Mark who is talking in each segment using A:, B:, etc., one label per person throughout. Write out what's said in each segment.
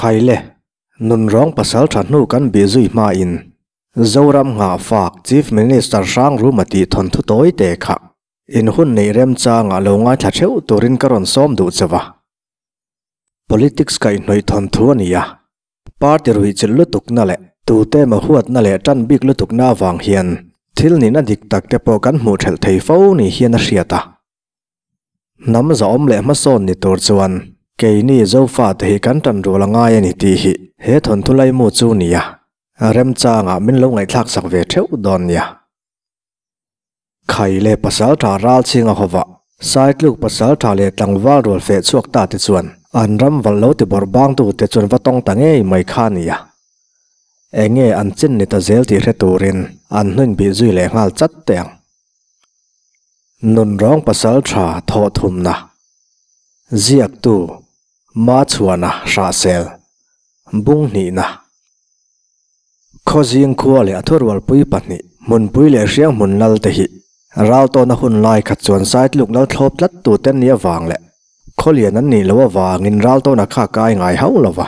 A: Khaile, nunrawng pasaltha hnu kan bih zui hmain Zoram nghahfak Chief Minister Hrangruma tih thawnthu tawi te kha in hun neih remchangah lo ngaithla theuh turin ka rawn sawm duh che va. Politics kaihhnawih thawnthu a ni a, party ruihchilh lutukna leh tute emaw huatna leh tan bik lutukna avang hian thil nihna dik tak te pawh kan hmuh thelh thei fo ni hian a hriat a. Hnam zahawm leh hmasawn ni tur chuan keini Zofate hi kan tan rual a ngai a ni tih hi he thawnthu laimu chu nia remchangah min lo ngaihthlak sak ve theuh dawn nia. Khai leh pasaltha ralchhinga hova Saitluk pasaltha leh tlangval rual feh chhuak ta te chuan an ram valh lo ti bawrh bangtute chuan va tawng ta ngei mai kha nia. Enge an chin ni ta zel tih hre turin an hnuin bih zui leh nghal chat teh ang. Nunrawng pasal tha thawh thumna, Ziaktu, Machhuana Hrahsel, Bunghnihna, Khawzing khua leh a thurualpui pahnih, Hmunpui leh Hrianghmun lal te hi Raltawna hun lai khat chuan Saitluk lal thlawp tlat tute an nih avang leh Khawlian an nih loh avangin Raltawna kha kai ngai hauh lo va.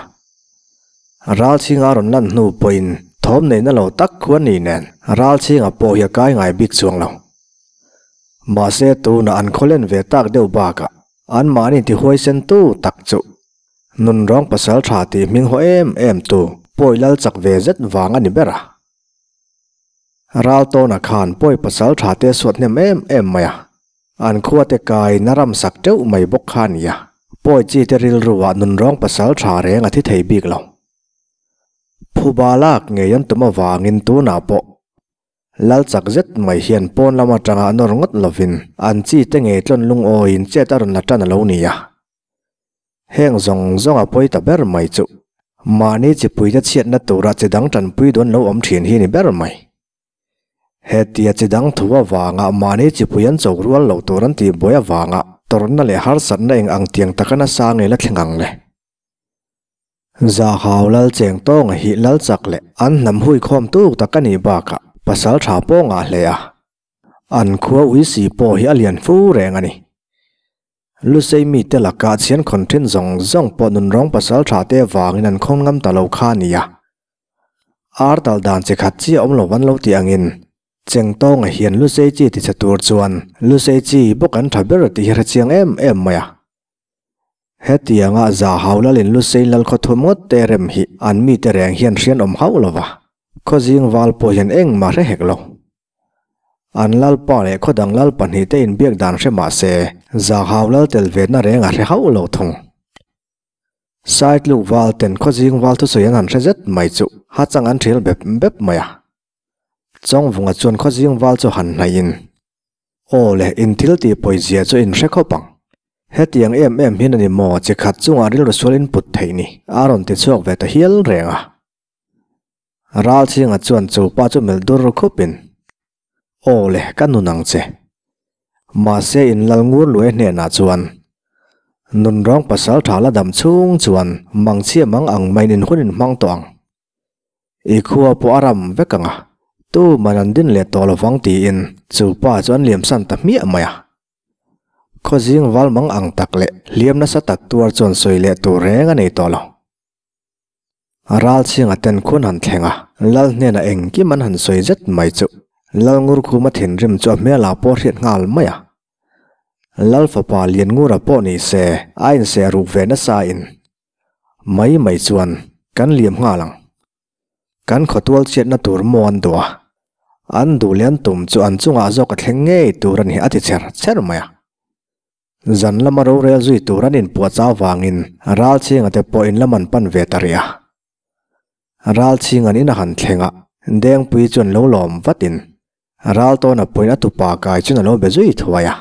A: Ralchhinga rawn lan hnu pawhin thawm neihna lo tak khu a ni nen Ralchhinga pawh hi a kai ngai bik chuang lo. Mahse tunah an khawlen ve tak deuh bakah anmahni tihuaisen tu tak chu nunrawng pasal tha tih hming haw em em tu pawi lal chak ve zet vang a ni ber a. Raltawna khan pawi pasal tha te suat hnem em em mai a, an khuate kaiin a ramsak teuh mai bawk kha a ni a, pawi chi te rilruah nunrawng pasal tha reng a thi thei bik lo. Phuba lak ngei an tum avangin tunah pawh Lal chak zet mai hian pawn lam atanga nawr ngawt lovin an chi te ngei tlawn lungawiin chet a rawn la tan a lo ni a. Heng zawng zawng a pawi ta ber mai chu mahni chipuite chhiatna tura chi dang tanpui dawn lo awm thin hi ni ber mai. Hetia chi dang thu avanga mahni chipui an cho rual loh tur an tihbuai avanga tawrhna leh harsatna eng ang tiang taka nasa ngei la thleng ang le. Zahau lal cheng tawnga hi lal chak leh an hnam hui khawm tuk tak a nih bakah pasal tha pawh ngah hle a. An khua uisi pawh hi a lian fu reng a ni. Lusei mite lakah chhian khawn thin zawng zawng pawh nunrawng pasal tha te vangin an khawn ngam ta lo kha a ni a. Ar tal dan chi khat chiah awm lo an lo tih angin cheng tawnga hian Lusei chi tichhe tur chuan Lusei chi bawk an tha ber tih hi hrechiang em em mai a. Hetianga Zahau lalin Lusei lal khaw thum ngawt te rem hi an mite reng hian hrian awm hauh lo va, khawzing val pawh hian engmah hre hek lo. An lalpa leh khaw dang lal pahnihte inbiak dan hre mah se, Zahau lal tel vetna reng a hre hauh lo thung. Saitluk val ten khawzing val thusawi an han hre zet mai chu hachang an thil bep bep mai a. Chawngvunga chuan khawzing val chu han hnaihin, Aw le, in thil tih pawizia chu in hre khawp ang. Hetiang em em hian a ni maw chi khat chungah rilru sual in put theih ni? A rawn ti chhuak ve ta hial reng a. Ralchhinga chuan chu pa chu melh dur khupin, Aw le, ka nun ang che. Mahse in lal ngur luai hnenah chuan nunrawng pasal tha la dam chhung chuan mangchhia mang ang maiin in hun in hmang tawh ang. I khua pawh a ram vek ang a, tu man an din leh tawh lovang tiin chu pa chu an liamsan ta hmiah mai a. Khawzing val mang ang tak leh hliam nasa tak tuar chuan sawi leh tur reng a nei tawh lo. Ralchhinga ten khun han thleng a, Lal hnenah engkim an han sawi zet mai chu Lalngurkhuma thinrim chu a hmelah pawh hriat nghal mai a. Lal fapa Lianngura pawh ni se a inseh ruk ve nasa in Mai mai chuan kan liam nghal ang. Kan khawtual chhiatna tur maw an duh a, an duh leh an tum chu an chungah zawk a thleng ngei tur a ni a ti chher chher mai a. Zan lama rorel zui tur an inpuah chau vangin Ralchhinga te pawh in lam an pan ve ta rih a. Ralchhinga'n in a han thleng a, Dengpui chuan lo lawm vatin Raltawna pawhin a tupa kai chuan a lo be zui thuai a.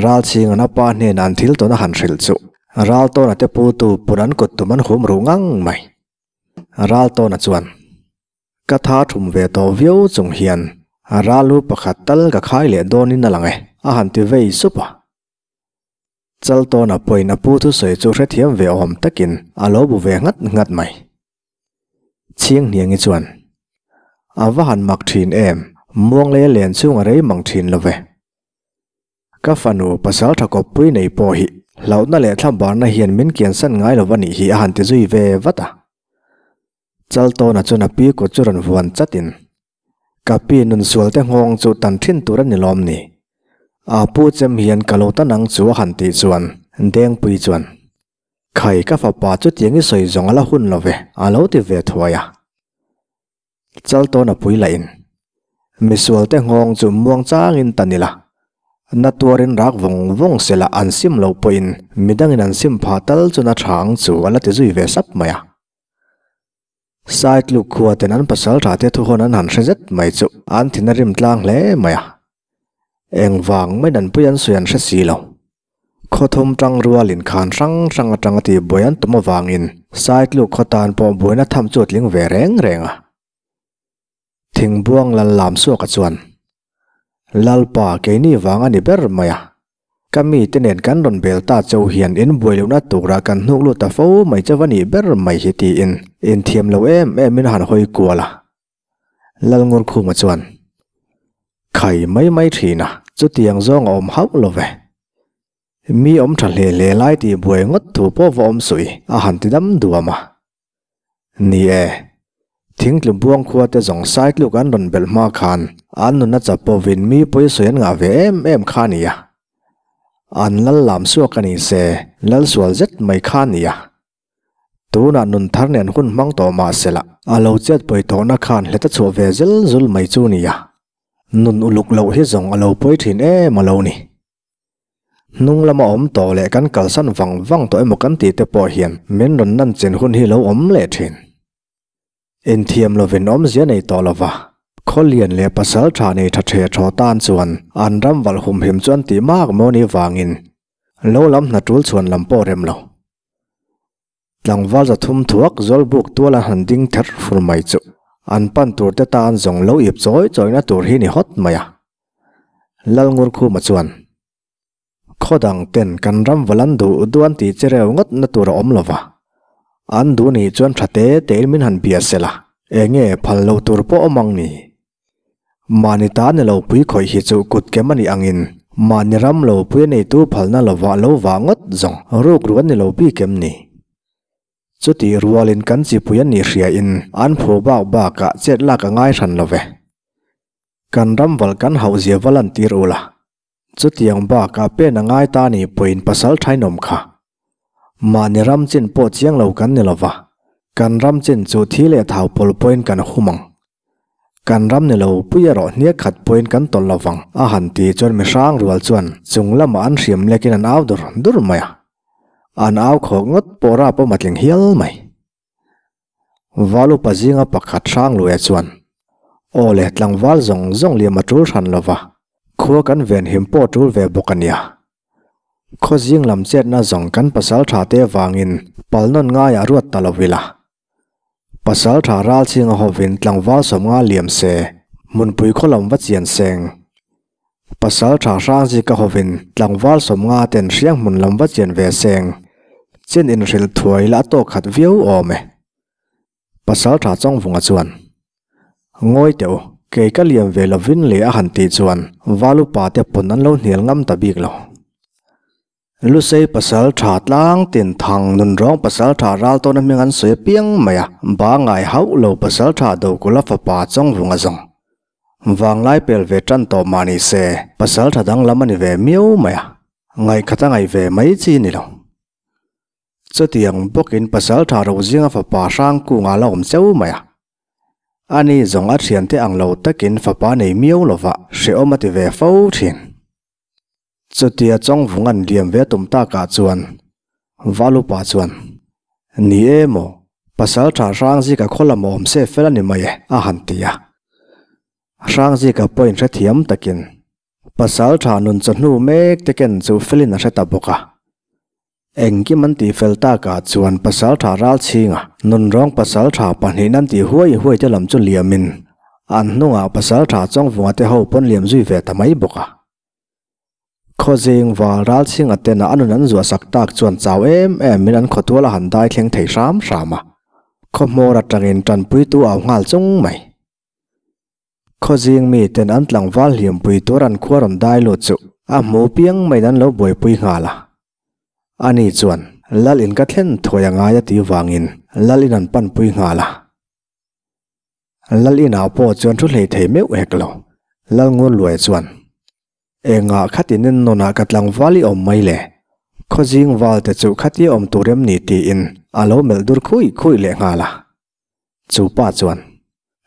A: Ralchhinga'n a pa hnenah an thil tawn a han hrilh chu Raltawna te pu tu pun an kut tum an hum ruh ngang mai. Raltawna chuan, Ka tha thum ve tawh viau chung hian ral lu pakhat tal ka khai leh dawnin a lang e, a han ti vei sup a. Chaltawna pawhin a pu thusawi chu hrethiam ve awm takin a lo bu ve nghat nghat mai. Chhinghniangi chuan, A va han mak thin em, muang lei a len chhung a rei mang thin lo ve. Ka fanu pasal tha kawppui nei pawh hi Hlauhna leh thlabarna hian min kiansan ngai lo a nih hi a han ti zui ve vat a. Chaltawna chuan a pi kut chu rawn vuan chatin, Ka pi nun sual te nghawng chu tan thin tur a ni lawm ni? A pu chem hian ka lo tan ang chu a han tih chuan Dengpui chuan, Khai ka fapa chutiang i sawi zawng a la hun lo ve a lo ti ve thuai a. Chaltawna pui lahin, Misual te nghawng chu muang changin tan ila, na tuarin rak vawng vawng sela an sim loh pawhin midangin an sim phah tal chu na tha ang chu a la ti zui ve sap mai a. Saitluk khua ten an pasal tha te thuhawn an han hre zet mai chu an thin a rim tlang hle mai a. Engvang mai dan pui an sawi an hre si lo. Khaw thum tang rual in khan hrang hrang atanga tih buai an tum avangin Saitluk khaw tan pawh buaina tham chu a tling ve reng reng a. Thingbuang lal lam suaka chuan, Lalpa, keini vang a ni ber mai a. Ka mite nen kan rawn bel ta chauh hian in buai lohna turah kan hnuk lut ta fo mai chauh a nih ber mai hi tiin inthiam lo em emin a han hawi kual a. Lalngurkhuma chuan, Khai mai mai thin a, chutiang zawng a awm hauh lo ve. Mi awm tha hle hle lai tih buai ngawt thu pawh va awm suih a han ti dam duam a. Ni e, thingtlu buang khua te zawng saitluk an rawn belh hma khan an nuna chapawhin mi pawisawi an ngah ve em em kha a ni a. An lal lam suak a ni se, lal sual zet mai kha a ni a. Tunah nun thar nen hun hmang tawh mah sela, a lo chet pawi tawhna khan hlet a chhuah ve zel zul mai chu a ni a. Nun uluk loh hi zawng a lo pawi thin em a lo ni. Hnung lama awm tawh leh kan kalsan vang vang tawh emaw kan tih te pawh hian min rawn nan chin hun hi lo awm leh thin. Inthiam lovin awmzia nei tawh lova, Khawlian leh pasal tha nei tha the thaw tan chuan an ram valh humhim chu an tih mak maw ni vangin lo lam hna tul chhuan lam pawh rem lo. Tlangval 300 thuak zawlbuk tual an han ding ther fur mai chu an pan tur te tan zawng lo ip chawi chawina tur hi ni hawt mai a. Lalngurkhuma chuan, Khaw dang ten kan ram val an duh duh an tih che reu ngawt na tur a awm lo va, an duh nih chuan tha te tein min han bia sela, enge phal loh tur pawh awm ang ni? Mahni ta ni lo pui khawih hi chu kut kem a nih angin mahni ram lo pui a neitu phalna lovah lo vah ngawt zawng ruk ru an ni lo bik em ni? Chutih rualin kan chipui an nih hriain an phu bak bakah chet lak a ngai hran lo ve. Kan ram valh kan hauh zia va lantir ula. Chutiang bakah pen a ngai ta ni pawhin pasal thainawm kha. Mahni ram chin pawh chiang lo kan ni lova, kan ram chin chu thi leh thau pawl pawhin kan hum ang. Kan ram ni lo pui erawh hniak khat pawhin kan tawlh lo vang a han ti chuan mihrang rual chuan chung lamah an hriam lekin an au dur dur mai a. An au khawk ngawt pawh rap awm a tling hial mai. Val upa zinga pakhat Hrangluaia chuan, Aw le, tlangval zawng zawng liam a tul hran lo va, khua kan ven him pawh tul ve bawk a nia. Khaw zing lam chetna zawng kan pasal tha te vangin pal nawn ngaiah ruat ta lo ila. Pasal tha ral chhinga hovin tlangval 50 liam se, hmunpui khaw lam va chian seng. Pasal tha Hrangzika hovin tlangval 50 ten hriang hmun lam va chian ve seng. Chin inhrilh thuai la a tawk khat viau awm e. Pasal tha Chawngvunga chuan, Ngawi teh u, kei ka liam ve lovin le a han tih chuan Val upa te pawn an lo hnial ngam ta bik lo. Lusei pasal tha tlang tin thang nunrawng pasal tha ral tawna hming an sawi apiang mai a, ba ngai hauh lo pasal tha Dokula fapa Chawngvunga zawng. Vanglai pel ve tan tawh mah ni se, pasal tha danglam a ni ve miau mai a, ngaihkhat a ngaih ve mai chi ni lo. Chutiang bawkin pasal tha ro zinga fapa hrang kungah la awm cheu mai a. Ani zawng a thiante ang lo takin fapa nei miau lova hrehawm a ti ve fo thin. Chutia Chawngvung an liam ve tum takah chuan Valupa chuan, Ni e maw, pasal tha Hrangzika khaw lam awm se fel a ni mai e, a han ti a. Hrangzika pawhin hrethiam takin pasal tha nun chawhnu mek te ken chu felin a hre ta bawk a. Engkim an tih fel takah chuan pasal tha Ralchhinga nunrawng pasal tha pahnihin an tih huai huai te lam chu liamin an hnungah pasal tha Chawngvunga te ho pawn liam zui ve ta mai bawk a. Khawzing val Ralchhinga tena a nun an zuah sak tak chuan chau em em in an khawtual a han dai thleng thei hram hram a. Khawhmawr atangin tanpuitu au nghal chung mai. Khawzing mi ten an tlangval hliampui tur an khua rawn dai lut chu a hmu piang maiin an lo buaipui nghal a. Ani chuan, Lal in ka thlen thuai a ngai a tih vangin Lal in an panpui nghal a. Lal inah pawh chuan thu hlei thei meuh hek lo. Lal ngur luai chuan, Engah khatin en nawnah ka tlangval i awm mai le? Khawzing val te chu khatia awm tur em ni tiin a lo melh dur khui khui leh nghal a. Chu pa chuan,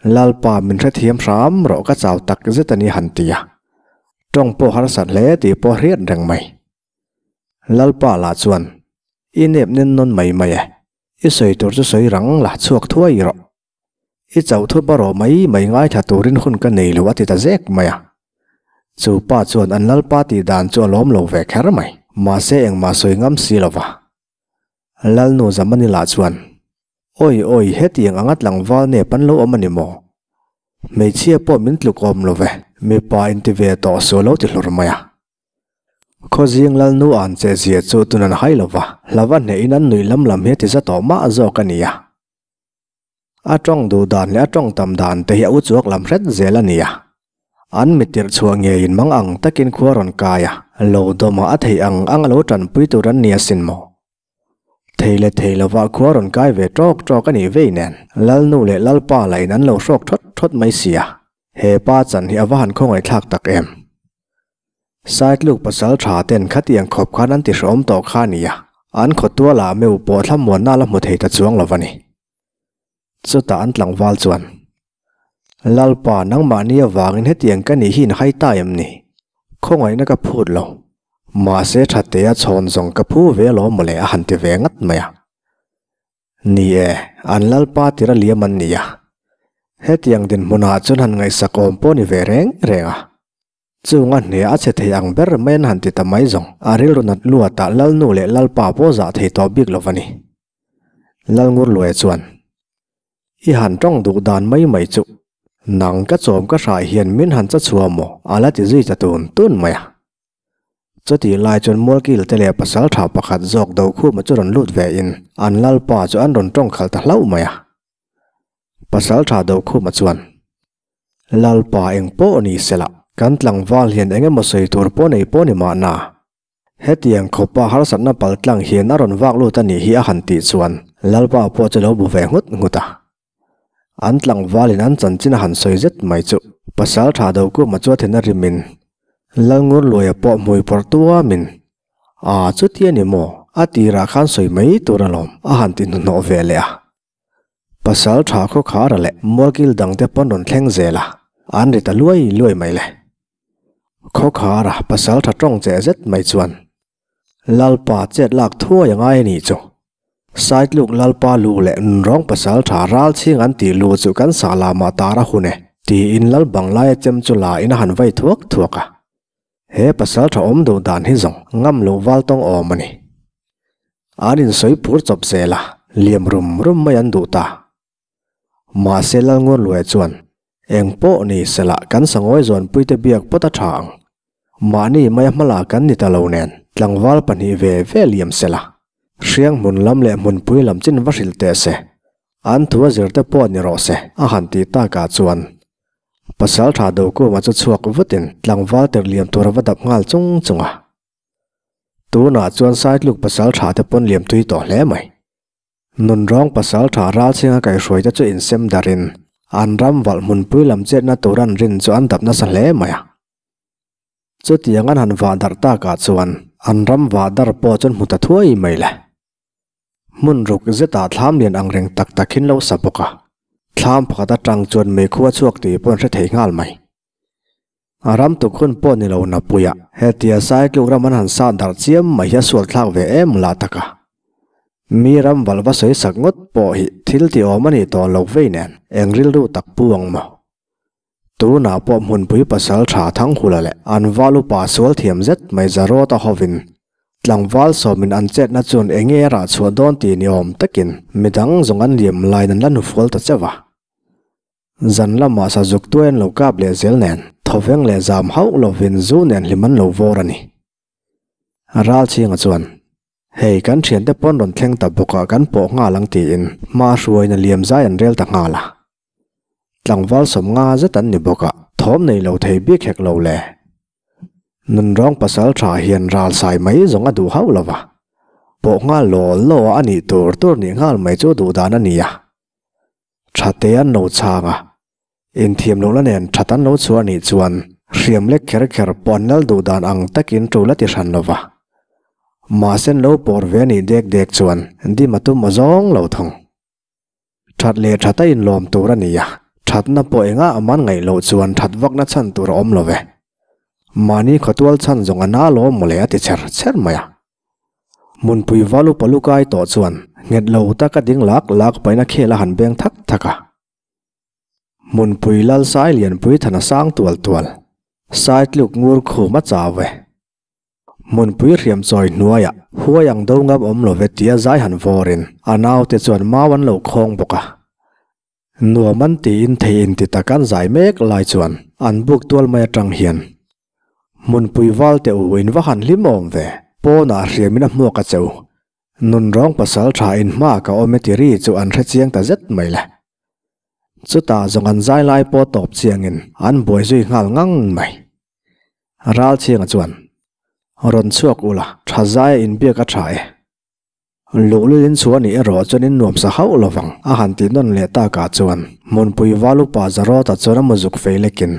A: Lalpa min hrethiam hram rawh ka chau tak zet a ni han ti a. Tawng pawh harsat hle tih pawh hriat reng mai. Lalpa lah chuan, I nep nen nawn mai mai e. I sawi tur chu sawi rang la chhuak thuai rawh. I chauh thup a rawh mai mai ngaithla turin hun ka nei lo a ti ta zek mai a. Chu pa chuan an lalpa tih dan chu a lawm lo ve kher mai. Mahse engmah sawi ngam si lo va. Lalnu Zamanila chuan, Awi awi hetiang anga tlangval nep an lo awm a ni maw? Hmeichhia pawh min tluk awm lo ve, mipa inti ve tawh suh lo ti hlur mai a. Khawzing Lalnu an che zia chu tun an hai lo va, hlava hnehin an nuih lam lam hi a ti za tawh mah zawk a ni a. A tawng duh dan leh a tawng tam dan te hi a uchuak lam hret zel a ni a. An mitirh chhuah ngeiin mang ang takin khua rawn kai a, lo dawmah a theih ang ang a lo tanpui tur an ni asin maw. Thei leh thei lovah khua rawn kai ve tawk tawk a nih vei nen, Lalnu leh Lalpa lahin an lo hrawk thawt thawt mai si a. He pa chan hi a va han khawngaihthlak tak em. Saitluk pasal tha ten khatiang khawp khan an ti hrawm tawh kha a ni a, an khawtual ah meu pawh thlamuanna la hmu thei ta chuang lo a ni. Chutah an tlangval chuan, Lalpa, nangmahni avangin hetiang ka nih hi in hai ta em ni? Khawngaihna ka phut lo. Mahse thatea chhawn zawng ka phu ve alawm mawle a han ti ve ngat mai a. Ni e, an Lalpa tira liam an ni a. Hetiang dinhmunah chuan han ngaihsak awm pawh ni ve reng reng a. Chunga hne a chhe thei ang ber mai an han ti ta mai zawng, a rilru nat luatah Lalnu leh Lalpa pawh zah thei tawh bik lo va ni. Lalngurluaia chuan, I han tawng duh dan mai mai chu, nang ka chawm ka hrai hian min han cha chhuah maw? a la ti zui ta tun tun mai a. Chutih lai chuan Mualkil te leh pasaltha pakhat zawk Dokhuma chu rawn lut ve in an Lalpa chu an rawn tawng khalh ta hlauh mai a. Pasaltha Dokhuma chuan, Lalpa eng pawh ni sela, kan tlangval hian eng emaw sawi tur pawh nei pawh ni mahna. Hetiang khawpa harsatna pal tlang hian a rawn vak lut a nih hi a han tih chuan Lalpa pawh chu lo bu ve nghut nghut a. An tlangvalin an chanchin a han sawi zet mai chu Pasaltha Dokhuma chu a then a rimin Lalngurluaia pawh hmui pawrh tuamin, A, chuti a ni maw? A tirah khan sawi mai tur alawm, a han ti hnuhnawh ve leh a. Pasal tha khawkhara leh mualkil dangte pawn rawn thleng zel a, an ri ta luai luai mai le. Khawkhara pasal tha tawng che zet mai chuan, Lalpa chet lak thuai a ngai a nih chu. Saitluk Lalpa lu leh nunrawng pasal tha ral chhing an tih lu chu kan sah lamah tar a hun e, tiin Lal Banglaia chem chu la in a han vai thuak thuak a. He pasal tha awm duh dan hi zawng ngam loh val tawng awm a ni. An insawi phur chawp zel a, liam rum rum mai an duh ta. Mahse Lalnguanluaia chuan, Eng pawh ni sela kan sangawi zawnpuite biak pawt a tha ang. Mahni maia hmala kan ni ta lo nen, tlangval pahnih ve ve liam sela. Hriang hmun lam leh hmunpui lam chin va hrilh teh se. An thu a zir te pawh ni rawh se, a han tih takah chuan Pasaltha Dokhuma chu chhuak vutin tlangval tir liam tur a va dap nghal chung chung a. Tunah chuan Saitluk pasaltha te pawn liam tui tawh hle mai. Nunrawng pasaltha Ralchhinga kaihhruaite chu insem darin an ram valh hmunpui lam chetna tur an rin chu an dap nasa hle mai a. Chutiang an han vah darh takah chuan an ram vah dar pawh chuan hmu ta thuai mai le. Hmun ruk zetah thlam lian ang reng tak tak hin lo sa bawk a. Thlam pakhat atang chuan meikhua chhuak tih pawh an hre thei nghal mai. A ram tuk hun pawh ni lo Napuia, hetia Saitluk ram an han sah darh chiam mai hi a sual thlak ve em lah tak a. Mi ram valh va sawi sak ngawt pawh hi thil ti awm a nih tawh lo vei nen eng rilru tak pu ang maw? Tunah pawh hmunpui pasal tha Thanghula leh an val upa sual thiam zet mai Zarawta hovin tlangval sawmin an chetna chuan eng nge a rah chhuah dawn tih ni awm takin midang zawng an liam laiin an la hnufual ta cheuh a. Zan lamah sazuk tuai an lo kap leh zel nen, thawveng leh zam hauh lovin zu nen hlim an lo vawr a ni. Ralchhinga chuan, Hei, kan thiante pawn rawn thleng ta bawkah kan pawh nghal ang tiin hma hruaina liam zai an rel ta nghal a. Tlangval sawmnga zet an ni bawk a, thawm nei lo thei bik hek lo le. Nunrawng pasal tha hian ral sai mai zawng a duh hauh lo va. Pawh nghal law law a nih tur tur nih nghal mai chu duh dan a ni a. Thate an lo chhang a, inthiam lohna nen that an lo chhuah nih chuan hriam lek kher kher pawh an lal duh dan ang takin tul a ti hran lo va. Mahse an lo pawr ve nih dek dek chuan dim a tum aw zawng lo thung. That leh that a inlawm tur a ni a, thatna pawh engah a man ngaih loh chuan that vakna chhan tur a awm lo ve. Mahni khawtual chhan zawng a na lawm mawle a ti chher chher mai a. Hmunpui val upa lukai tawh chuan nghet lo taka ding lak lak pahin a khel a han beng thak thak a. Hmunpui lal sai lianpui than a sang tual tual, sai tluk ngur khum a chau e. Hmunpui hriam chawi hnuaiah huai ang do ngam awm lo ve tia zai han vawrin a naute chuan mau an lo khawng bawk a. Nuam an tiin thei inti tak an zai mek lai chuan an buk tual mai atang hian Hmunpui val teh u in va han hlim awm ve, pawnah hriamin a hmuak a che u. Nunrawng pasal tha in hma ka awm e ti ri chu an hre chiang ta zet mai le. Chutah zawng an zai lai pawh tawp chiangin an buai zui nghal ngang mai. Ralchhianga chuan, Rawn chhuak ula, tha zaia inbiak a tha e. Luhlulin chhuah nih erawh chuan in nuam sa hauh lovang a han tih nawn leh takah chuan hmunpui val upa Zarawta chuan a muzuk fei lekin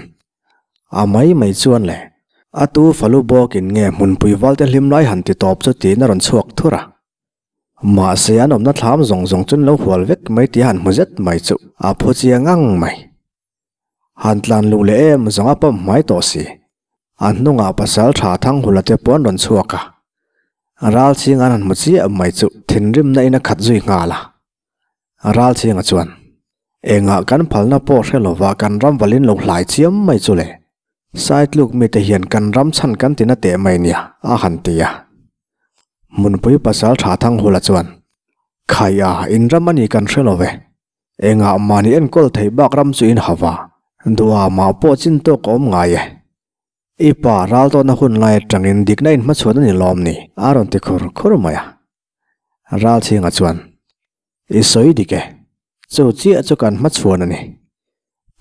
A: a mai mai chuan le a tu falu bawkin nge hmunpui valte hlim lai han ti tawp chu tiin a rawn chhuak thur a. Mahse an awmna thlam zawng zawng chuan lo hual vek mai tih a han hmu zet mai chu a phu chiang ang mai. Han tlan luh leh em zawng a pump hmai tawh si. A hnungah pasal tha Thanghula te pawh an rawn chhuak a. Ralchhinga an han hmu chiah mai chu thinrimna in a khat zui nghal a. Ralchhinga chuan, Engah kan phalna pawh hre lova kan ram valin lo hlai chiam mai chu le. Saitluk mite hian kan ram chhan kan tina teh mai nia, a han ti a. Hmunpui pasal tha Thanghula chuan, Khaia, in ram a ni kan hre lo ve. Engah mahni enkawl theih bak ram chu in hava, duha mah pawh chin tawk a awm ngai e. I pa ral tawhna hun lai atangin dikna in hmachhuan a ni lawm ni? a rawn ti khur khur mai a. Ralchhinga chuan, I sawi dik e, chu chiah chu kan hmachhuan a ni.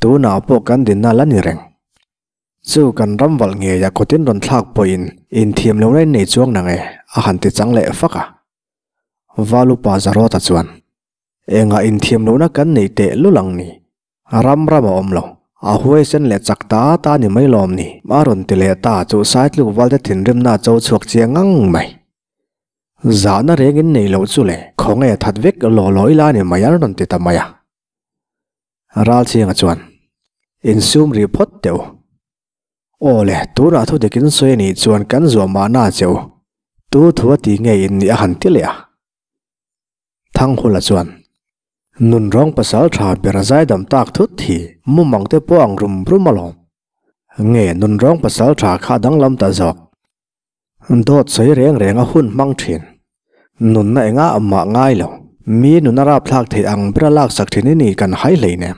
A: Tunah pawh kan dinna la ni reng. Chu kan ram valh ngeia kawtin rawn thlak pawhin inthiam lohna in nei chuang nang e, a han ti chang leh fak a. Valupa Zarawta chuan, Engah inthiam lohna kan neih teh lul ang ni? Ram ram a awm lo. A huaisen leh chak ta ta ni mai lawm ni? A rawn ti leh ta chu Saitluk valte thinrimna a cho chhuak chiang ngang mai. Zahna rengin nei loh chu le khawnge that vek law law ila ni mai an rawn ti ta mai a. Ralchhinga chuan, Insum rih phawt teh u. Aw le, tunah thu dik in sawi a nih chuan kan zuah mahna che u. Tu thu a ti nge in nih a han ti leh a. Thanghula chuan, Nunrawng pasal tha ber a zaidam tak thut hi mumang te pawh ang rum rum alawm. Nge nunrawng pasal tha kha danglam ta zawk. Dawt sawi reng reng a hun hmang thin. Nunna engah mah ngai lo. Mi nun a rapthlak theih ang ber a laksak thin i ni kan hai hleinem.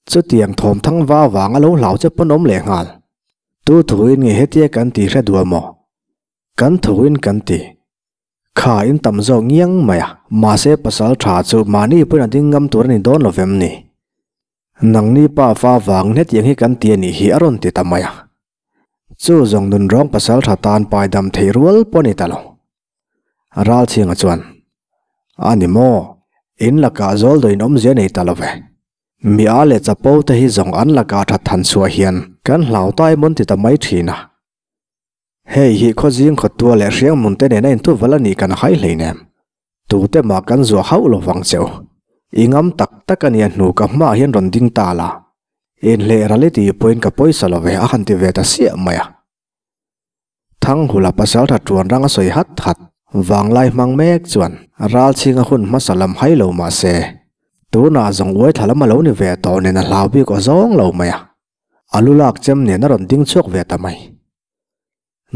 A: Chutiang thawmthang va vang a lo hlau che pawn awm leh nghal. Tu thuin nge hetia kan tih hre duh amaw? Kan thuin kan ti. Kha in tam zawk ngiang mai a, mahse pasal tha chu mahni pawhin a ding ngam tur a ni dawn lo vem ni? Nangni pa fa vang hetiang hi kan ti a nih hi a rawn ti ta mai a. Chu zawng nunrawng pasal tha tan pai dam thei rual pawh a ni ta lo. Ralchhinga chuan, A ni maw, in lakah zawl dawh in awmzia nei ta lo ve. Mi a leh chapo te hi zawng an lakah that than chhuah hian kan hlau ta emaw an ti ta mai thin a. Hei hi khawzing khawtua leh hriangmun te nena intuval a nih kan hai hleinem. Tute mah kan zuah hauh lo vang che u. I ngam tak tak a nia hnu ka hmaah hian rawn ding ta la. Inhleh ral i tih pawhin ka pawisa lo ve a han ti ve ta siah mai a. Thanghula pasaltha tuan rang a sawi hat hat. Vanglai hmang mek chuan ralchhinga hun hmasa lam hai lo mah se, tunah zawng uai thla lam a lo ni ve tawh nen a hlau bik aw zawng lo mai a. A lu lak chem nen a rawn ding chhuak ve ta mai.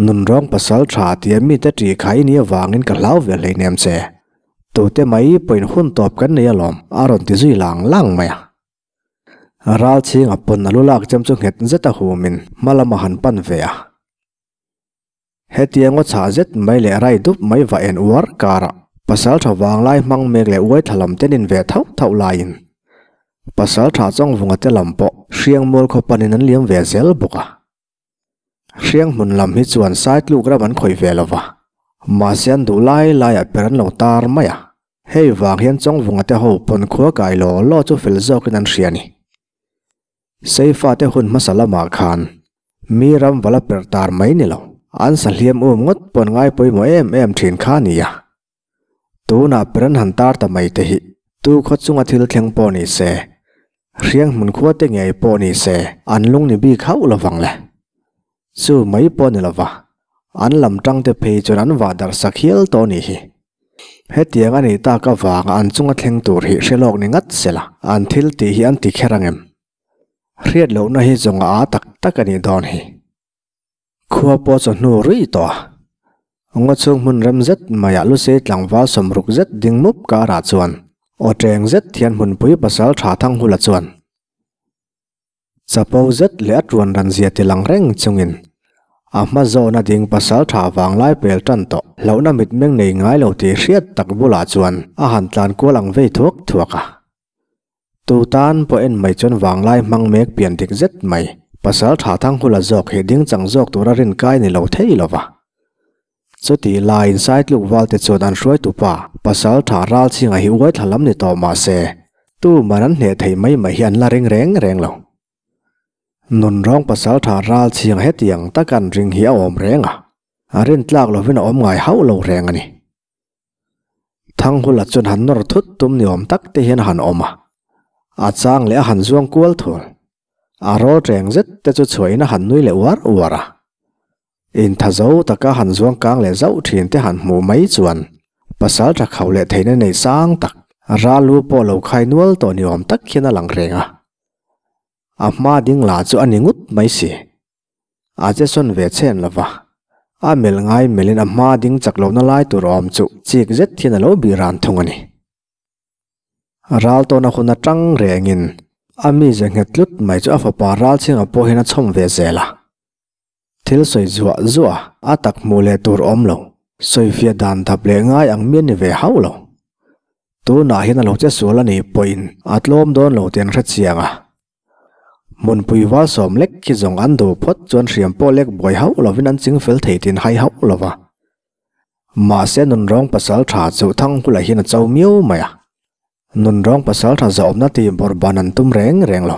A: Nunrawng pasal tha tia mite ṭih kha i nih avangin ka hlau ve hleinem che. Tute mai pawhin hun tawp kan nei alawm a rawn ti zui lang lang mai a. Ralchhinga pawn a lu lak chem chu nghet zet a humin hma lama han pan ve a. Hetiang aw chhah zet mai leh rai dup mai va en uar karah pasal tha vanglai hmang mek leh uai thla lam ten in ve thauh thauh laiin pasal tha chawngvunga te lam pawh Hriangmual khaw panin an liam ve zel bawk a. Hrianghmun lam hi chuan Saitluk ram an khawih ve lo va. Mahse an duh lai laiah per an lo tar mai a. Hei vang hian Chawngvunga te ho pawn khua kai law law chu fel zawkin an hria a ni. Seifate hun hmasa lamah khan mi ram vala per tar mai ni lo, an sahliam um ngawt pawn ngai pawimawh em em thin kha a ni a. Tunah per an han tar ta mai te hi tu khaw chunga thil thleng pawh ni se, hriang hmun khua te ngei pawh ni se an lung ni bik hauh lovang le. Chu mai pawh ni lova, an lam tang te phei chuan an vah darh sak hial tawh a nih hi. Hetiang a nih tak avanga an chunga thleng tur hi hre lawk ni ngat sela, an thil tih hi an ti kher ang em? Hriat lohna hi zawng a aa tak tak a nih dawn hi. Khua pawh chawhnu ruih tawh a. Ngaw chhung hmun rem zet maiah Lusei tlangval sawmruk zet ding mup karah chuan aw teng zet hian hmunpui pasal tha Thanghula chuan Chapo zet leh a tuan ran zia ti lang reng chungin a hma zawna ding pasal tha vanglai pel tan tawh hlauhna mitmeng nei ngai lo tih hriat tak bulah chuan a han tlan kual ang vei thuak thuak a. Tu tan pawh en mai chuan vanglai hmang mek pian dik zet mai pasal tha Thanghula zawk hi ding chang zawk tura rinkai ni lo thei lo va. Chuti laiin Saitluk valte chuan an hruaitupa pasal tha Ralchhinga hi uai thla lam ni tawh mah se, tuman an hneh thei mai mai hi an la ring reng reng lo. Nunrawng pasal tha Ralchhinga hetiang taka an ring hi a awm reng a, a rintlak lovin a awm ngai hauh lo reng a ni. Thanghula chuan han nawr thut tum ni awm tak te hian a han awm a, a chang leh a han zuang kual thul. A rawl reng zet te chu chhuahin a han nui leh uar uar a. Intha zo taka han zuang kang leh zauh thin te han hmuh mai chuan pasal tha khauh leh theihna nei sang tak, ral lu pawh lo khai nual tawh ni awm tak hian a lang reng a. A hma ding lah chu a ni ngut mai si. A che sawn ve chhen lo va, a melh ngai melhin a hma ding chak lohna lai tur awm chu chik zet hian a lo bih ran thung a ni. Ral tawna hun atang rengin a mize nghet tlut mai chu a fapa Ralchhinga pawh hian a chhawm ve zel a. Thil sawi zuah zuah a tak hmuh leh tur awm lo, sawifiah dan dap leh ngai ang mi a ni ve hauh lo. Tunah hian a lo che sual a nih pawhin a tlawm dawn lo tih an hre chiang a. Hmunpui val sawm lek khi zawng an duh phawt chuan hriam pawh lek buai hauh lovin an ching fel thei tih an hai hauh lo va. Mahse nunrawng pasal tha chu Thanghula hian a cho miau mai a. Nunrawng pasal tha zawhna tih bawrhban an tum reng reng lo.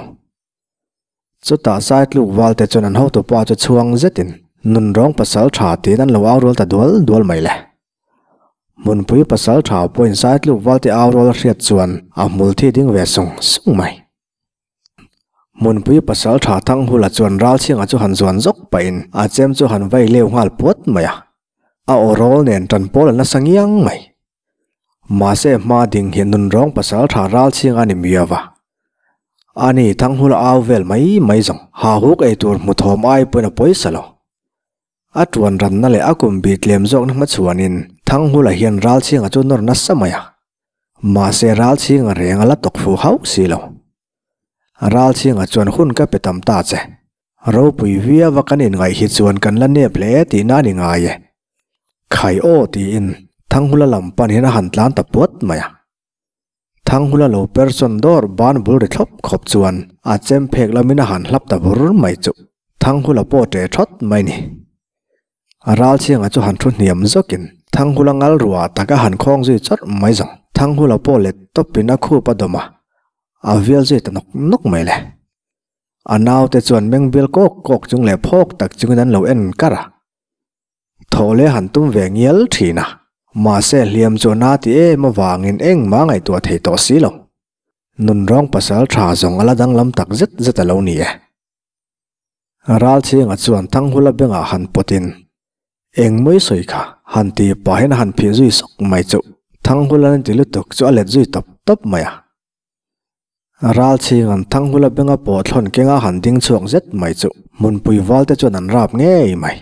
A: Chutah Saitluk valte chuan an hotupa chu chhuang zetin nunrawng pasal tha tiin an lo au rual ta dual dual mai le. Hmunpui pasal tha pawhin Saitluk valte au rual a hriat chuan a hmul thi ding ve sung sung mai. Hmunpui pasal tha Thanghula chuan Ralchhinga chu han zuan zawk pahin a chem chu han vai leu nghal puat mai a. A aw rawl nen tan pawl a nasa ngiang mai. Mahse hma ding hi nunrawng pasal tha Ralchhinga a ni miau va. Ani Thanghula au vel mai mai zawng ha huk ei tur hmu thawm ai pawhin a pawisa lo. A tuan ranna leh a kum bi tlem zawkna hmachhuanin Thanghula hian Ralchhinga chu nawr nasa mai a. Mahse Ralchhinga reng a la tawk fuh hauh si lo. Ralchhinga chuan hun ka pe tam ta che. Ropui viau a kan inngaih hi chuan kan la nep hle tihna a ni ngai e. Khai aw tiin Thanghula lam pan hian a han tlan ta puat mai a. Thanghula lo person dawr ban bul ri thlawp khawp chuan a chem phek lamin a han hlap ta bur mai chu Thanghula pawh ṭe ṭhawt mai ni. A ralchhianga chu han thu hniam zawkin Thanghula ngal ruah tak a han khawng zui chawrh mai zawng. Thanghula pawh let tawpin a khup a dawm a, a vial zui ta nawk nawk mai le. A naute chuan meng bial kawk kawk chung leh phawk tak chungin an lo en kar a. Thaw leh han tum ve ngial thin a, mahse hliam chu a na ti em avangin engmah ngaihtuah thei tawh si lo. Nunrawng pasal tha zawng a la danglam tak zet zet a lo ni e. Ralchhinga chuan Thanghula bengah han pawtin, Engmawi sawi kha, han ti pahin a han phih zui sawk mai chuh. Thanghula an ti lutuk chu a let zui tawp tawp mai a. Ralchhinga'n Thanghula benga pawh thlawn kenga han ding chhuak zet mai chu hmunpui valte chuan an rap ngei mai.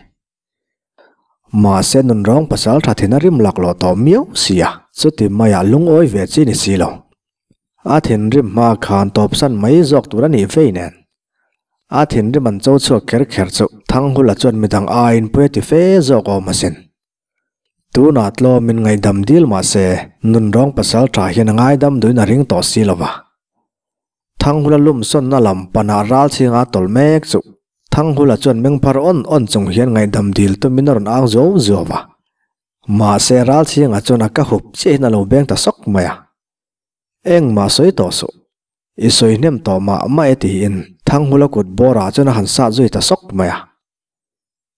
A: Mahse nunrawng pasal tha thin a rim laklawh tawh miau si a, chuti maiah lungawi ve chi ni si lo. A thinrim hma khan tawpsan mai zawk tur a nih vei nen. A thinrim an cho chhuak kher kher chu Thanghula chuan midang aiin pui a ti fe zawk awm asin. Tunah tlawmin ngaihdam dil mah se, nunrawng pasal tha hian a ngaidam duhin a ring tawh si lo va. Thanghula lum sawnna lam panah ralchhinga tawlh mek chu Thanghula chuan mengphar awn awn chung hian ngaihdam dil tumin a rawn ang zuau zuau va. Mahse Ralchhinga chuan a ka hup chiahin a lo beng ta sawk mai a. Engmah sawi tawh suh. I sawi hnem tawh mah mah e tiin Thanghula kut bawrah chuan a han sat zui ta sawk mai a.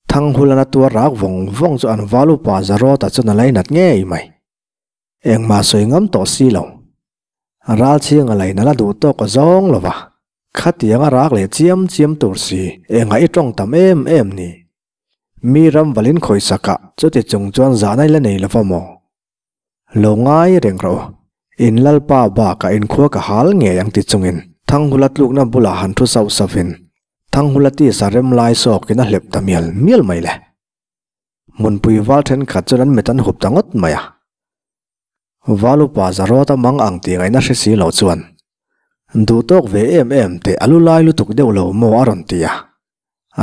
A: Thanghula na tuar rak vawng vawng chu an val upa Zarawta chuan a lainat ngei mai. Engmah sawi ngam tawh si lo. Ralchhinga laina la duh tawk a zawng lo va. Khatiang a rak leh chiam chiam tur si engah i tawng tam em em ni. Mi ram valin khawisakah chuti chung chuan zahna i la nei lo va maw? Lo ngai reng rawh u. In Lalpa bakah in khua ka hal ngei ang ti chungin Thanghula tlukna bulah han thu sauh sauhin Thanghula tisa rem lai sawkin a hlep ta mial mial mai le. Hmunpui val thenkhat chuan an mit an hup ta ngawt mai a. Val upa Zarawta mang ang tih ngaihna hre si lo chuan duh tawk ve em em teh a lu lai lutuk deuh lo maw a rawn ti a.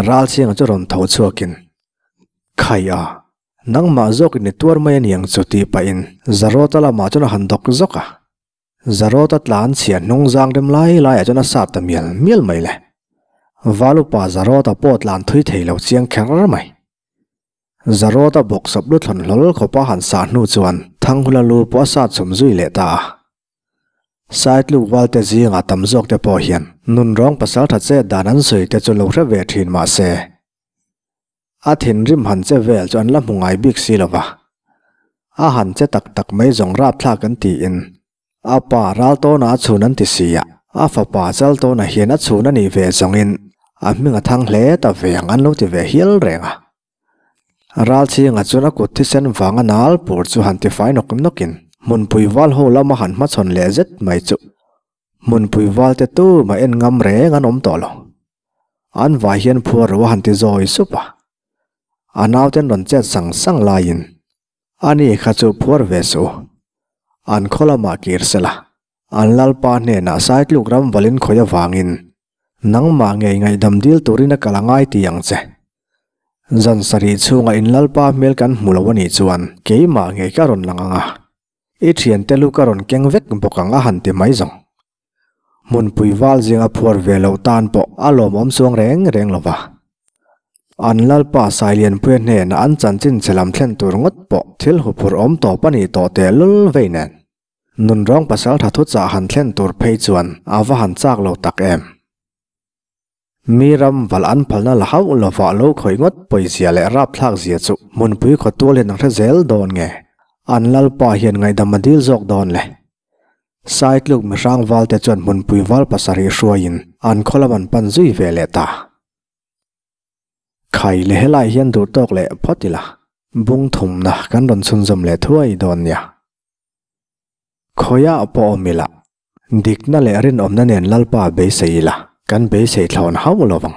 A: Ralchhianga chu rawn tho chhuakin Khai a! Nangmah zawkin i tuar mai a niang chu tih pahin Zarawta lamah chuan a han dawk zawk a. Zarawta tlan chhia hnung zang rem lai laiah chuan a sat ta mial mial mai le. Valupa Zarawta pawh tlan thui thei lo chiang kher mai. Zarawta bawk sawp lu thlawn hlawl khawpa han sah hnu chuan Thanghula lu pawh a sat chhum zui leh ta a. Saitluk valte zingah tam zawk te pawh hian nunrawng pasaltha chet dan an sawi te chu lo hre ve thin mah se, A thinrim han che vel chu an la hmu ngai bik si lo va. A han che tak tak mai zawng rapthlak an tiin a pa ral tawna a chhun an ti si a, a fapa chal tawna hian a chhun a nih ve zawngin a hming a thang hle ta ve ang an lo ti ve hial reng a. Ralchhinga chuan a kut thisen vanga nal pur chu han tifai nawk nawkin hmunpui val ho lama han hmachhawn leh zet mai chu hmunpui valte tumah en ngam reng an awm tawh lo. An vai hian phuar ro a han ti zawi sup a, a nauten rawn chet sang sang laiin ani kha chu phuar ve suh u, an khaw lamah kir sela, an lalpa hnenah Saitluk ram valin khawi avangin nangmah ngei ngaihdam dil turin a kal a ngai ti ang che. Zan sarih chhunga in lalpa hmel kan hmu lo a nih chuan keimah ngei ka rawn lang ang a, i thiante lu ka rawn keng vek bawk ang a han ti mai zawng. Hmunpui val zinga phuar ve loh tan pawh a lawmawm chuang reng reng lo va. An Lalpa Sailianpuia hnenah an chanchin chhe lam thlen tur ngawt pawh thil huphurh awm tawp a nih tawh tehlul vei nen. Nunrawng pasaltha thuchah han thlen tur phei chuan a va han chak lo tak em. Mi ram valh an phalna la hauh lovah lo khawih ngawt pawizia leh rapthlak zia chu hmunpui khawtual hian an hre zel dawn nge? An Lalpa hian ngaihdam a dil zawk dawn le? Saitluk mihrang valte chuan hmunpui val pasarih hruaiin an khaw lam an pan zui ve leh ta. Khai leh helai hian duh tawk leh phawt ila, bung thumna kan rawn chhunzawm leh thuai dawn nia. Khawiah pawh awm ila, dikna leh rinawmna nen Lalpa beisei ila, kan beisei thlawn hauh lo vang.